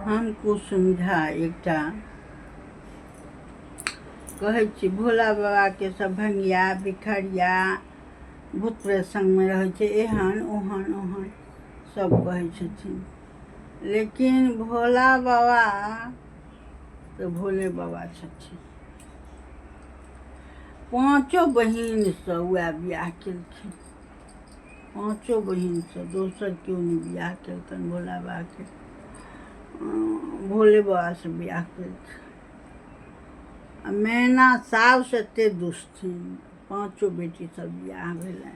हम कुसुम झा एकटा कहै छी, भोला बाबाके सब भंगिया भिखरिया भूत प्रेत सङ्गमे रहै छै, एहन ओहन ओहन सब कहै छथिन, लेकिन भोला बाबा तऽ भोले बाबा छथिन। पाँचो बहिनसँ वएह बियाह केलखिन, पाँचो बहिनसँ, दोसर केओ नहि बियाह केलकनि। भोला बाबाके भोले बाबासँ बियाह केलखिन आ मैना साउस एते दुसथिन। पाँचो बेटीसँ बियाह भेलनि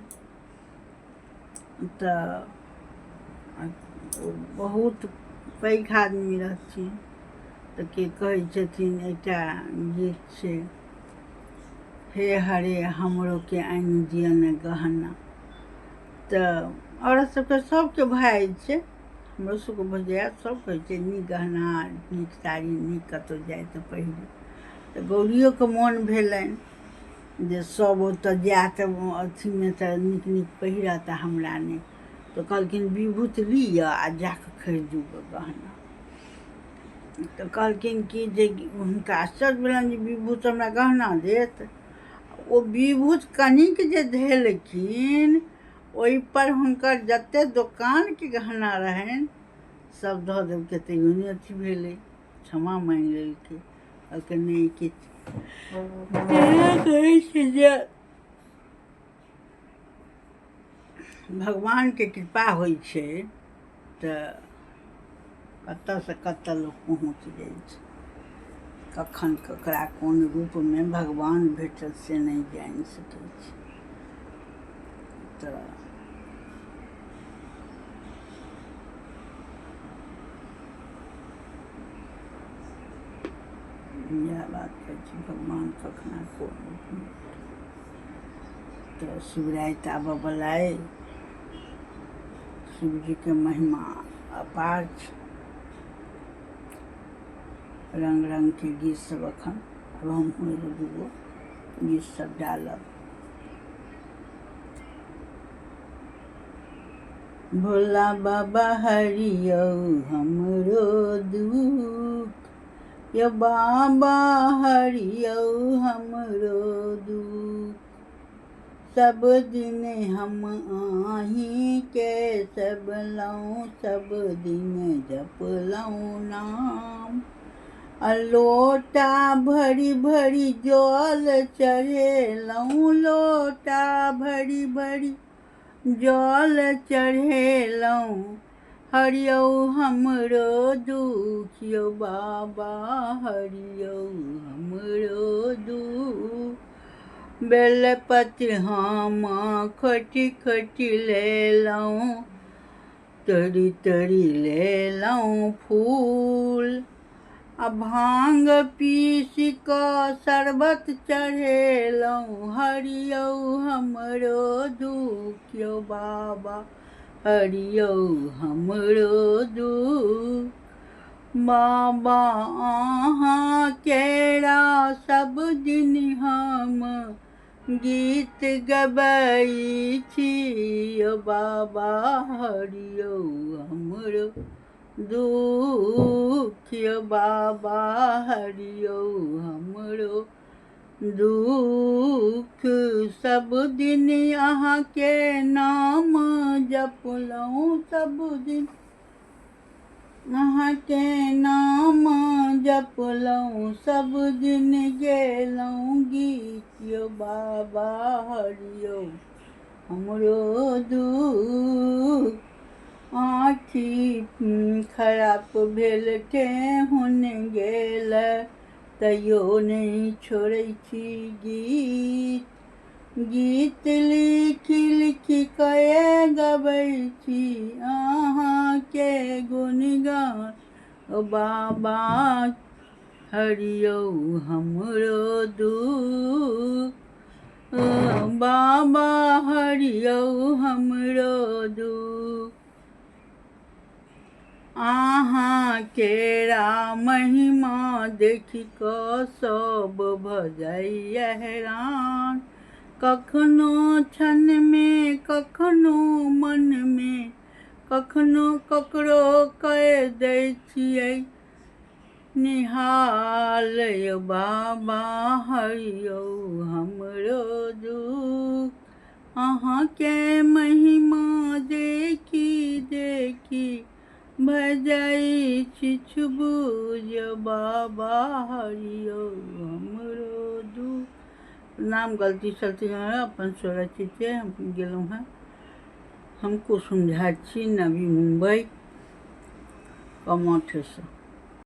तऽ ओ बहुत पैघ आदमी रहथिन। तऽ के कहै छथिन, एकटा गीत छै, हे हरे हमरो के आनि दिअ ने गहना। तऽ औरत सबके सबके भए जाइ छै, हमरो सबके भऽ जाइए। सब कहै छै नीक गहना, नीक साड़ी, नीक कतहु जाइ तऽ पहिरी। तऽ गौरियोके मोन भेलनि जे सब ओतऽ जायत अथीमे तऽ नीक नीक पहिरत आ हमरा नहि। तऽ कहलखिन विभूत लिअ आ जाकऽ खरीदू गहना। तऽ कहलखिन कि जे हुनका आश्चर्य भेलनि जे विभूत हमरा गहना देत। ओ विभूत कनिक जे धेलखिन, ओहिपर हुनकर जतेक दोकानके गहना रहनि सब धऽ देलकै। तैयो नहि अथी भेलै, क्षमा माँगि लेलकै, कहलकै नहि किछु। कहै छै जे भगवानके कृपा होइ छै तऽ कतऽसँ कतऽ लोक पहुँच जाइ छै। कखन ककरा कोन रूपमे भगवान भेटत से नहि जानि सकै छी। तऽ इएह बात कहै छी, भगवान कखना कोन रूपमे। तऽ शिवराति आबयवला अइ, शिवजीके महिमा अपार छै। रङ्ग रङ्गके गीत सब एखन आब हमहूँ एगो दूगो गीत सब डालब। भोला बाबा हरियौ हमरो दुःख, यौ बाबा हरियौ हमरो दुःख। सब दिन हम अहीँके सेबलहुँ, सब दिन जपलहुँ नाम। आ लोटा भरि भरि जल चढ़ेलहुँ, लोटा भरि भरि जल चढ़ेलहुँ। हरियौ हमरो दुःख यौ बाबा हरियौ हमरो दुःख। बेलपत्र हम खोटि खोटि लेलहुँ, तोड़ि तोड़ि लेलहुँ फूल। आ भाङ्ग पीसि कऽ शरबत चढ़ेलहुँ, हरियौ हमरो दुःख यौ बाबा हरियौ हमरो दुःख। बाबा अहाँ केरा सब दिन हम गीत गबै छी, यौ बाबा हरियौ हमरो दुःख, यौ बाबा हरियौ हमरो दुःख। सब दिन अहाँके नाम जपलहुँ, सब दिन अहाँके नाम जपलहुँ, सब दिन गेलहुँ गीत यौ बाबा हरियौ हमरो दुःख। आँखि खराप भेल, ठेहुन गेल, तैयो नहि छोड़ै छी गीत। गीत लिखि लिखि कए गबै छी अहाँके गुणगान, ओ बाबा हरियौ हमरो दुःख, बाबा हरियौ हमरो दुःख। अहाँ केरा महिमा देखि कऽ सब भऽ जाइए हैरान। कखनो क्षणमे कखनो मनमे कखनो ककरो कहि दै छियै निहाल यौ बाबा हरियौ हमरो दुख। अहाँके महिमा देखी देखी भऽ जाइ छी छुबुझ बाबा हरियौ हमरो दुख। नाम गलती सलती है, अपन सुरक्षित छै। हम गेलहुँ हेँ, हम कुसुम झा छी, नवी मुम्बई कमौठेसँ।